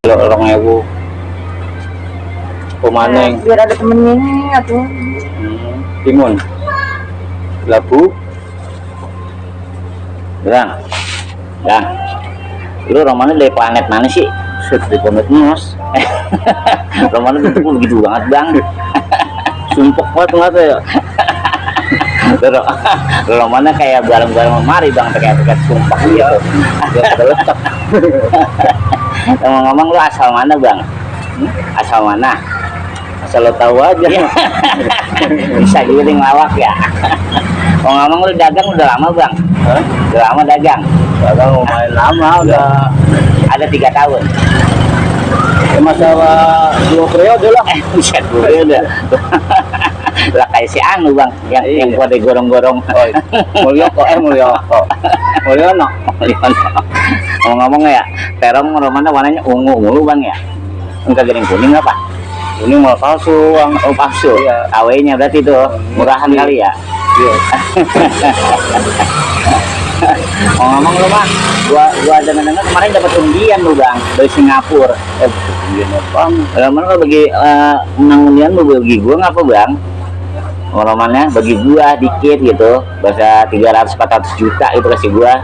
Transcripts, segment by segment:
Orang ewu pemaneng biar ada temennya tuh. timun labu bilang lu romanya dari planet mana sih? Dari planet Mars. Romanya bentuknya begitu banget bang. Sumpah banget nggak tuh ya. Romanya kayak barang-barang lemari bang, pakai sumpah gitu. Udah letak. Ngomong-ngomong lu asal mana bang? Asal mana? Asal lo tahu aja. Bisa giling lawak ya. Ngomong-ngomong lu dagang udah lama bang? Udah lama dagang? Dagang lumayan lama, udah Ada 3 tahun. masalah 2 periode lah. Bisa 2 periode. Lah kayak si Anu bang, yang buat digorong-gorong. Mulyoko. Mulyono. Ngomong-ngomong ya, terong romana warnanya ungu mulu bang ya? Enggak gering kuning apa? Ini mau palsu, Bang. Oh palsu. Iya. KW-nya berarti itu murahan Iya. kali ya. Iya. Ngomong lu mah, gua dengar kemarin dapat undian lu bang dari Singapura. Gini, Bang. Mana lo bagi menang undian lu bagi gua ngapa bang? Romannya bagi gua dikit gitu, bahasa 300-400 juta itu kasih gua.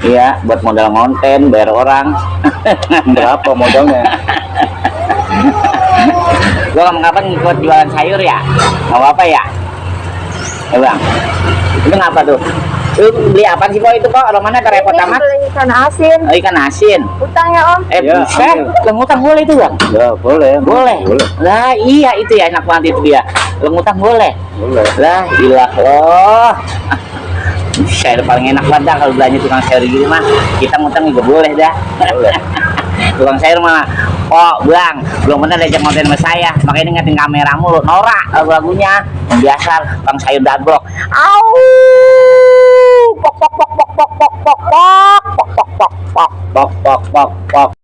Iya, buat modal konten, bayar orang. Berapa modalnya? Gua kapan ikut jualan sayur ya? Mau apa ya? Bang, itu ngapa tuh? Lu beli apa sih kok itu kok? Romana kerepot Ini amat? beli ikan asin. Oh, ikan asin. Utang ya om. Ya, Buset, ngutang boleh itu bang? Ya, boleh. Boleh. Boleh. Lah iya itu ya enak banget itu dia. Ngutang boleh. Boleh. Lah ilah loh. Saya paling enak banget dah kalau belanja tukang sayur gini mah. Kita ngutang juga boleh dah. Boleh. Tukang sayur mah, oh bang, belum pernah diajak konten sama saya, makanya ingetin kamera mulu, norak lagunya, yang biasa tukang sayur dagrok, au, pok pok pok pok pok pok pok pok pok pok pok pok pok pok pok.